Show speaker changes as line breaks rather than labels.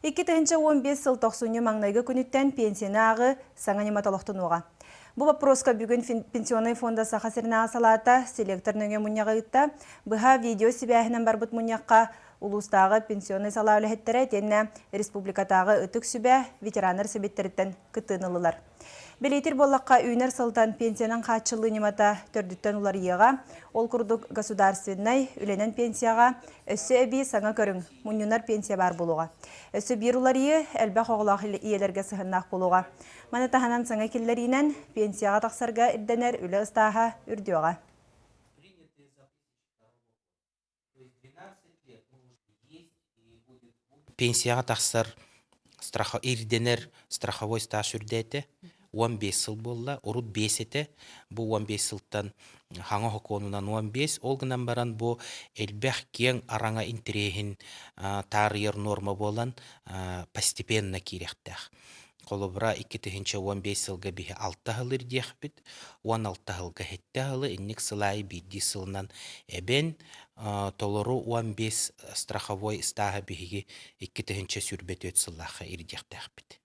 2015 сыл тохсунньу маҥнайгы күнүттэн пенсияны ааҕыы саҥа ньымата олохтонуоҕа. Бу боппуруоска бүгүн Пенсионнай фонда Саха сиринээҕи салаата селектор нөҥүө мунньаҕы ыытта. Быһа видео сибээһинэн барбыт мунньахха улуустааҕы пенсионнай салаа үлэһиттэрэ итиэннэ республикатааҕы Ытык сүбэ ветераннар сэбиэттэриттэн кыттыыны ыллылар. Бэлиэтиир буоллахха, үүнэр сылтан пенсиянан хааччыллыы ньымата төрдүттэн уларыйыаҕа. Ол курдук государственнай үлэнэн пенсияҕа өссө эбии саҥа көрүҥ, мунньунар пенсия баар буолуоҕа. Өссө биир уларыйыы элбэх оҕолоох ийэлэргэ сыһыаннаах буолуоҕа. Маны таһынан саҥа киллэриинэн пенсияҕа тахсарга ирдэнэр үлэ ыстааһа үрдүөҕэ.
Пенсияҕа тахсар ирдэнэр страховой стаж үрдээтэ. 15 сыл буолла. Урут 5 этэ. Бу 15 сылтан хаҥа сокуонунан 15. Ол гынан баран бу элбэх киэҥ араҥа интэриэһин таарыйар нуорма буолан постепенно киириэхтээх. Холобура, 2015 сылга биһи алта сыл ирдиэхпит, 16 сылга сэттэ сылы, инник сыл аайы биирдии сылынан эбэн, толору 15 страховой ыстааһы биһиги 2024 сыллаахха ирдиэхтээхпит.